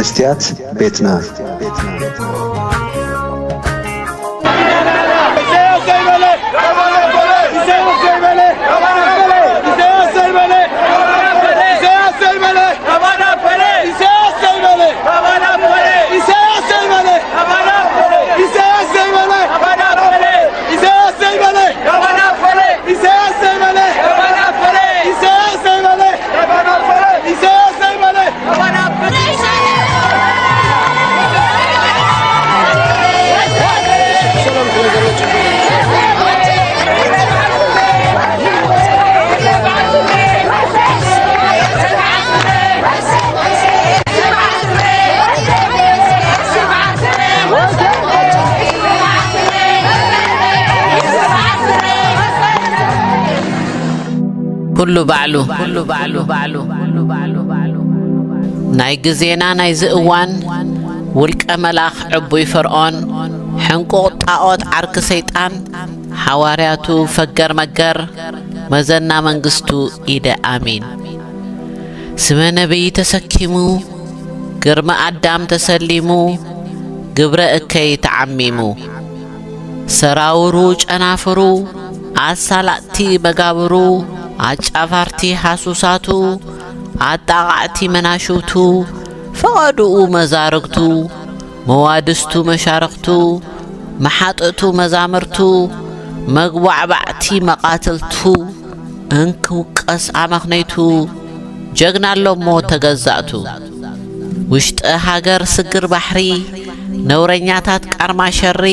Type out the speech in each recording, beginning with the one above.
መስትያት ቤትና። ኩሉ ባዕሉ ኩሉ ባዕሉ ባዕሉ ባዕሉ ባዕሉ ባዕሉ ናይ ግዜና ናይዚ እዋን ውልቀ መላኽ ዕቡይ ፈርዖን ሕንቁቕ ጣዖት ዓርኪ ሰይጣን ሓዋርያቱ ፈገር መገር መዘና መንግስቱ ኢደ ኣሚን ስመ ነቢይ ተሰኪሙ ግርመ ኣዳም ተሰሊሙ ግብረ እከይ ተዓሚሙ ሰራውሩ ጨናፍሩ ኣሳላጥቲ መጋብሩ ኣጫፋርቲ ሃሱሳቱ ኣጣቓዕቲ መናሽውቱ ፈቐድኡ መዛርግቱ መዋድስቱ መሻርኽቱ መሓጥእቱ መዛምርቱ መግቧዕባዕቲ መቓትልቱ እንክውቀስ ኣመኽነይቱ ጀግና ኣሎሞ ተገዛእቱ ውሽጢ ሃገር ስግር ባሕሪ ነውረኛታት ቃርማ ሸሪ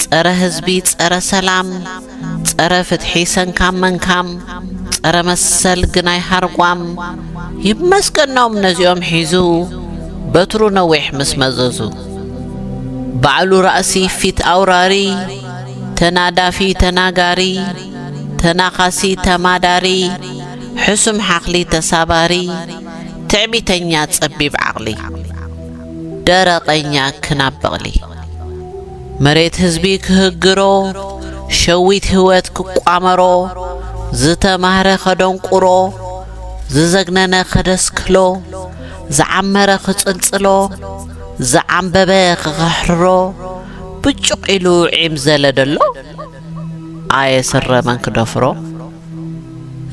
ጸረ ህዝቢ ጸረ ሰላም ጸረ ፍትሒ ሰንካም መንካም ጸረ መሰል ግናይ ሃርቋም ይመስገኖም ነዚኦም ሒዙ በትሩ ነዊሕ ምስ መዘዙ ባዕሉ ራእሲ ፊት ኣውራሪ ተናዳፊ ተናጋሪ ተናኻሲ ተማዳሪ ሕሱም ሓኽሊ ተሳባሪ ትዕቢተኛ ጸቢብ ዓቕሊ ደረቐኛ ክናብ በቕሊ መሬት ህዝቢ ክህግሮ ሸዊት ህይወት ክቋመሮ ዝተማህረ ከደንቁሮ ዝዘግነነ ከደስክሎ ዝዓመረ ክጽልጽሎ ዝዓምበበ ክኽሕርሮ ብጩቕ ኢሉ ዒም ዘለደሎ ኣየ ስረ መን ክደፍሮ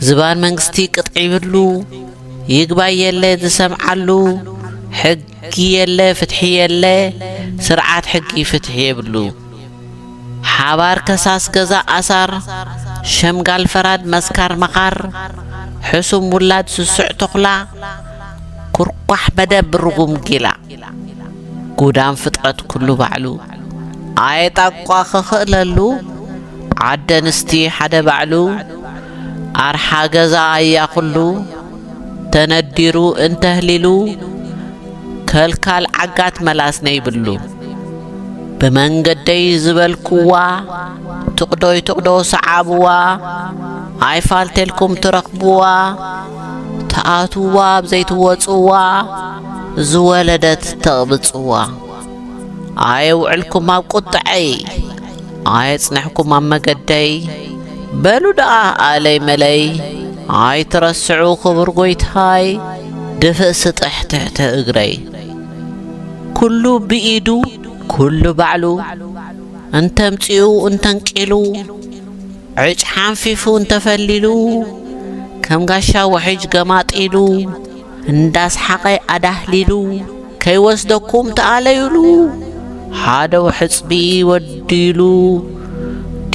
ዝባን መንግስቲ ቅጥዒ ይብሉ ይግባይ የለ ዝሰምዓሉ ሕጊ የለ ፍትሒ የለ ስርዓት ሕጊ ፍትሒ የብሉ ሓባር ከሳስ ገዛ ኣሳር ሸምጋል ፈራድ መስካር መኻር ሕሱም ውላድ ስሱዕ ተኹላ ኩርኳሕ መደብ ርጉም ጊላ ጉዳም ፍጥረት ኩሉ ባዕሉ ኣየጣቋ ክኽእለሉ ዓደ ኣንስቲ ሓደ ባዕሉ ኣርሓ ገዛ ኣያ ኩሉ ተነዲሩ እንተህሊሉ ከልካል ዓጋት መላስ ነይብሉ ብመንገደይ ዝበልኩዋ ትቕዶይ ትቕዶ ሰዓብዋ ኣይፋልቴልኩም ትረኽብዋ ትኣትውዋ ኣብ ዘይትወፅዋ ዝወለደት ተቕብፅዋ ኣየውዕልኩም ኣብ ቁጥዐይ ኣየፅንሕኩም ኣብ መገደይ በሉ ደኣ ኣለይ መለይ ኣይትረስዑ ክቡር ጎይታይ ድፍእ ስጥሕ ትሕቲ እግረይ ኩሉ ብኢዱ ኩሉ ባዕሉ እንተምፂኡ እንተንቂሉ ዕጭ ሓንፊፉ እንተፈሊሉ ከም ጋሻ ውሕጅ ገማጢሉ እንዳስሓቐ ኣዳህሊሉ ከይወስደኩም ተኣለዩሉ ሓደ ውሕፅቢ ወዲሉ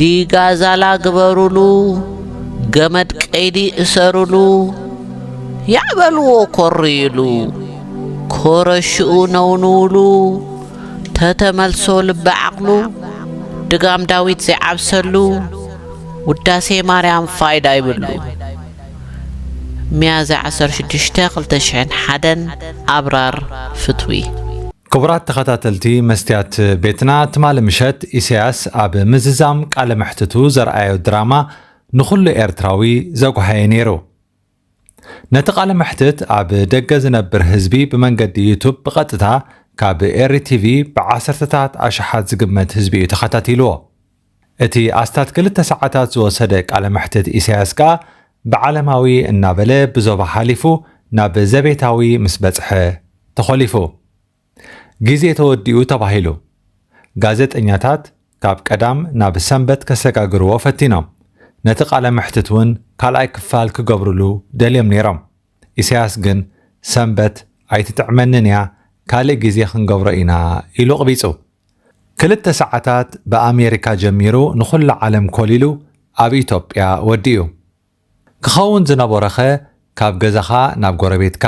ዲጋ ዛላ ግበሩሉ ገመድ ቀይዲ እሰሩሉ ያዕበልዎ ኮርዩሉ ኮረሽኡ ነውንውሉ ተተመልሶ ልቢ ዓቕሉ ድጋም ዳዊት ዘይዓብሰሉ ውዳሴ ማርያም ፋይዳ ይብሉ። ሚያዝያ ዓሰርተ ሽዱሽተ ክልተ ሽሕን ሓደን ኣብራር ፍትዊ። ክቡራት ተኸታተልቲ መስትያት ቤትና፣ ትማሊ ምሸት ኢሳያስ ኣብ ምዝዛም ቃለ መሕትቱ ዘርኣዮ ድራማ ንኹሉ ኤርትራዊ ዘጉሃየ ነይሩ። ነቲ ቃለ መሕትት ኣብ ደገ ዝነብር ህዝቢ ብመንገዲ ዩቱብ ብቐጥታ ካብ ኤሪ ቲቪ ብዓሰርተታት ኣሽሓት ዝግመት ህዝቢ እዩ ተኸታቲልዎ። እቲ ኣስታት ክልተ ሰዓታት ዝወሰደ ቃለ መሕትት ኢሳያስ ከኣ ብዓለማዊ እናበለ ብዞባ ሓሊፉ ናብ ዘቤታዊ ምስ በጽሐ ተኾሊፉ። ግዜ ተወዲኡ ተባሂሉ። ጋዜጠኛታት ካብ ቀዳም ናብ ሰንበት ከሰጋግርዎ ፈቲኖም። ነቲ ቃለ መሕትት እውን ካልኣይ ክፋል ክገብርሉ ደልዮም ነይሮም። ኢሳያስ ግን ሰንበት ኣይትጥዕመንን እያ፣ ካልእ ግዜ ክንገብሮ ኢና ኢሉ ኣቕቢጹ። ክልተ ሰዓታት ብኣሜሪካ ጀሚሩ ንኹሉ ዓለም ኮሊሉ ኣብ ኢትዮጵያ ወዲኡ። ክኸውን ዝነበሮኸ ካብ ገዛኻ ናብ ጎረቤትካ፣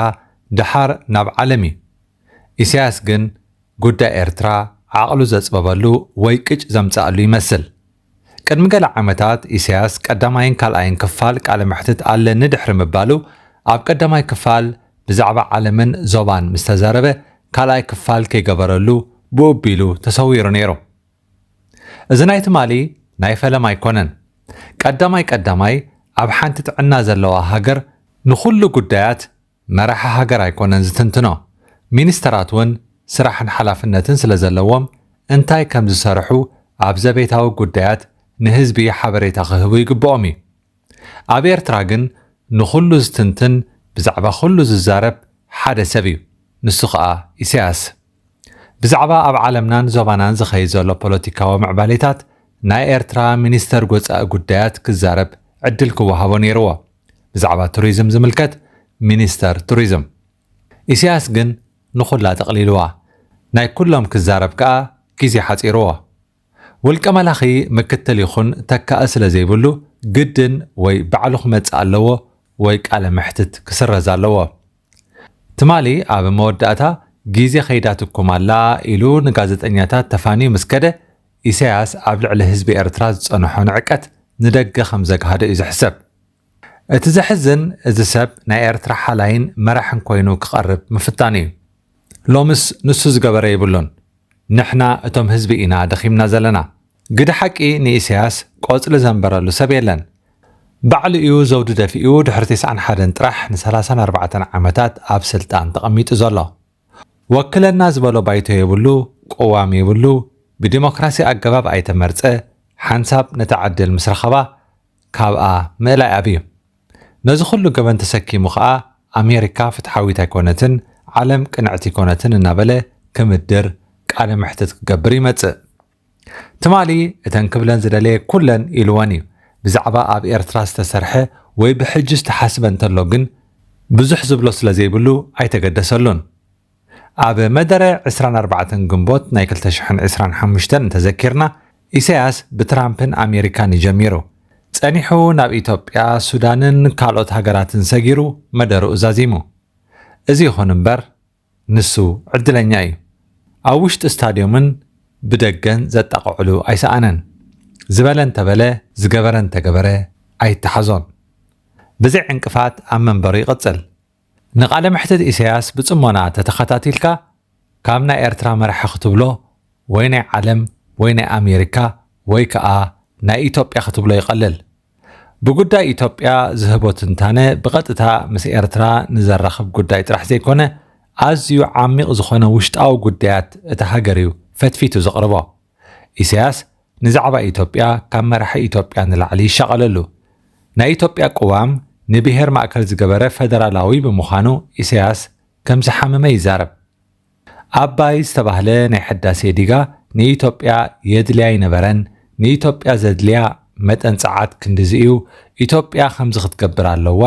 ደሓር ናብ ዓለም እዩ። ኢሳያስ ግን ጉዳይ ኤርትራ ዓቕሉ ዘጽበበሉ ወይ ቅጭ ዘምጽኣሉ ይመስል። ቅድሚ ገለ ዓመታት ኢሳያስ ቀዳማይን ካልኣይን ክፋል ቃለ መሕትት ኣለኒ ድሕሪ ምባሉ፣ ኣብ ቀዳማይ ክፋል ብዛዕባ ዓለምን ዞባን ምስ ተዛረበ፣ ካልኣይ ክፋል ከይገበረሉ ብኡ ኣቢሉ ተሰዊሩ ነይሩ። እዚ ናይ ትማሊ ናይ ፈለማ ኣይኮነን። ቀዳማይ ቀዳማይ ኣብ ሓንቲ ጥዕና ዘለዋ ሃገር ንኹሉ ጉዳያት መራሒ ሃገር ኣይኮነን ዝትንትኖ። ሚኒስተራት እውን ስራሕን ሓላፍነትን ስለ ዘለዎም እንታይ ከም ዝሰርሑ ኣብ ዘቤታዊ ጉዳያት ንህዝቢ ሓበሬታ ክህቡ ይግብኦም እዩ። ኣብ ኤርትራ ግን ንኹሉ ዝትንትን ብዛዕባ ኩሉ ዝዛረብ ሓደ ሰብ እዩ። ንሱ ኸኣ ኢሳያስ። ብዛዕባ ኣብ ዓለምናን ዞባናን ዝኸይድ ዘሎ ፖለቲካዊ ምዕባሌታት ናይ ኤርትራ ሚኒስተር ወጻኢ ጉዳያት ክዛረብ ዕድል ክወሃቦ ነይርዎ። ብዛዕባ ቱሪዝም ዝምልከት ሚኒስተር ቱሪዝም። ኢሳያስ ግን ንኹላ ጠቕሊልዋ። ናይ ኩሎም ክዛረብ ከኣ ግዜ ሓጺርዎ። ውልቀ መላኺ ምክትል ይኹን ተካኢ ስለ ዘይብሉ ግድን ወይ ባዕሉ ክመጽእ ኣለዎ ወይ ቃለ መሕትት ክስረዝ ኣለዎ። ትማሊ ኣብ መወዳእታ ግዜ ከይዳትኩም ኣላ ኢሉ ንጋዜጠኛታት ተፋንዩ ምስ ከደ፣ ኢሳያስ ኣብ ልዕሊ ህዝቢ ኤርትራ ዝጸንሖ ንዕቀት ንደገ ከም ዘግሃዶ እዩ ዝሕሰብ። እቲ ዘሕዝን፣ እዚ ሰብ ናይ ኤርትራ ሓላይን መራሕን ኮይኑ ክቐርብ ምፍታኑ እዩ። ሎምስ ንሱ ዝገበረ የብሉን። ንሕና እቶም ህዝቢ ኢና ደኺምና ዘለና። ግደ ሓቂ ንኢሳያስ ቆጽሊ ዘንበረሉ ሰብ የለን። ባዕሉ እዩ ዘውዲ ደፊኡ ድሕሪ ተስዓን ሓደን ጥራሕ ንሰላሳን ኣርባዕተን ዓመታት ኣብ ስልጣን ተቐሚጡ ዘሎ። ወክለና ዝበሎ ባይቶ የብሉ፣ ቅዋም የብሉ፣ ብዲሞክራሲ ኣገባብ ኣይተመርጸ፣ ሓንሳብ ነታ ዕድል ምስ ረኸባ ካብኣ ምእላይ ኣብዩ። ነዚ ኩሉ ገበን ተሰኪሙ ኸኣ ኣሜሪካ ፍትሓዊት ኣይኮነትን፣ ዓለም ቅንዕቲ ኣይኮነትን እናበለ ክምድር ቃለ መሕትት ክገብር ይመጽእ። ትማሊ እተን ክብለን ዝደለየ ኩለን ኢልወን እዩ። ብዛዕባ ኣብ ኤርትራ ዝተሰርሐ ወይ ብሕጂ ዝተሓስበ እንተሎ ግን ብዙሕ ዝብሎ ስለ ዘይብሉ ኣይተገደሰሉን። ኣብ መደረ ዕስራን ኣርባዕተን ግንቦት ናይ ክልተ ሽሕን ዕስራን ሓሙሽተን እንተዘኪርና፣ ኢሳያስ ብትራምፕን ኣሜሪካን እዩ ጀሚሩ። ጸኒሑ ናብ ኢትዮጵያ፣ ሱዳንን ካልኦት ሃገራትን ሰጊሩ መደርኡ ዛዚሙ። እዚ ይኹን እምበር፣ ንሱ ዕድለኛ እዩ። ኣብ ውሽጢ ስታድዮምን ብደገን ዘጣቕዕሉ ኣይሰኣነን። ዝበለ እንተበለ፣ ዝገበረ እንተገበረ ኣይተሓዞን። ብዘይ ዕንቅፋት ኣብ መንበሩ ይቕጽል። ንቃለ መሕትት ኢሳያስ ብጽሞና ተተኸታቲልካ፣ ካብ ናይ ኤርትራ መራሒ ክትብሎ ወይ ናይ ዓለም ወይ ናይ ኣሜሪካ ወይ ከኣ ናይ ኢትዮጵያ ክትብሎ ይቐልል። ብጉዳይ ኢትዮጵያ ዝህቦ ትንታነ ብቐጥታ ምስ ኤርትራ ንዘራኽብ ጉዳይ ጥራሕ ዘይኮነ፣ ኣዝዩ ዓሚቕ ዝኾነ ውሽጣዊ ጉዳያት እታ ሃገር እዩ ፈትፊቱ ዘቕርቦ። ኢሳያስ ንዛዕባ ኢትዮጵያ ካብ መራሒ ኢትዮጵያ ንላዕሊ ይሻቐለሉ። ናይ ኢትዮጵያ ቅዋም ንብሄር ማእከል ዝገበረ ፈደራላዊ ብምዃኑ ኢሳያስ ከም ዝሓመመ ይዛረብ። ኣባይ ዝተባህለ ናይ ሕዳሴ ዲጋ ንኢትዮጵያ የድልያ ኣይነበረን፣ ንኢትዮጵያ ዘድልያ መጠን ጸዓት ክንድዚ እዩ፣ ኢትዮጵያ ከምዚ ክትገብር ኣለዋ፣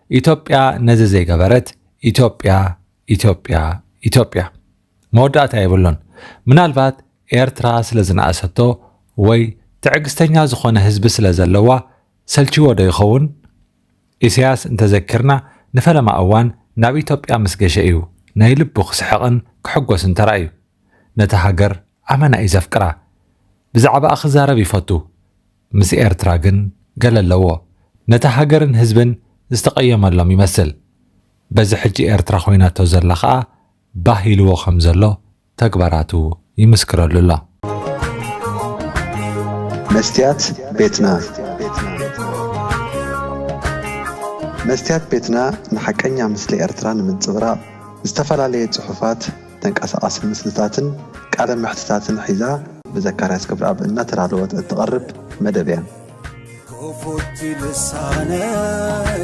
ኢትዮጵያ ነዚ ዘይገበረት፣ ኢትዮጵያ፣ ኢትዮጵያ፣ ኢትዮጵያ። መወዳእታ የብሉን። ምናልባት ኤርትራ ስለ ዝነኣሰቶ ወይ ትዕግስተኛ ዝኾነ ህዝቢ ስለ ዘለዋ ሰልችዎ ዶ ይኸውን? ኢሳያስ እንተዘኪርና ንፈለማ እዋን ናብ ኢትዮጵያ ምስ ገሸ እዩ ናይ ልቡ ክስሕቕን ክሕጎስን ተራእዩ። ነታ ሃገር ኣመና እዩ ዘፍቅራ። ብዛዕባኣ ክዛረብ ይፈቱ። ምስ ኤርትራ ግን ገለ ኣለዎ። ነታ ሃገርን ህዝብን ዝተቐየመሎም ይመስል። በዚ ሕጂ ኤርትራ ኮይናቶ ዘላ ኸኣ ባህ ኢልዎ ከም ዘሎ ተግባራቱ ይምስክረሉ ኣሎ። መስትያት ቤትና። መስትያት ቤትና ንሓቀኛ ምስሊ ኤርትራ ንምንጽብራቕ ዝተፈላለየ ጽሑፋት፣ ተንቀሳቓሲ ምስልታትን ቃለ መሕትታትን ሒዛ ብዘካርያስ ገብረኣብ እናተዳለወት እትቐርብ መደብ እያ። ክፉት ልሳነይ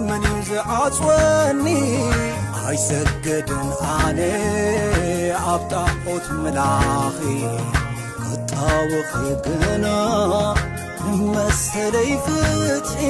መን እዩ ዝዓጽወኒ? ኣይሰግድን ኣነ ኣብ ጣዖት ምላኺ ክጣወኺ ግና ንመሰለይ ፍትሒ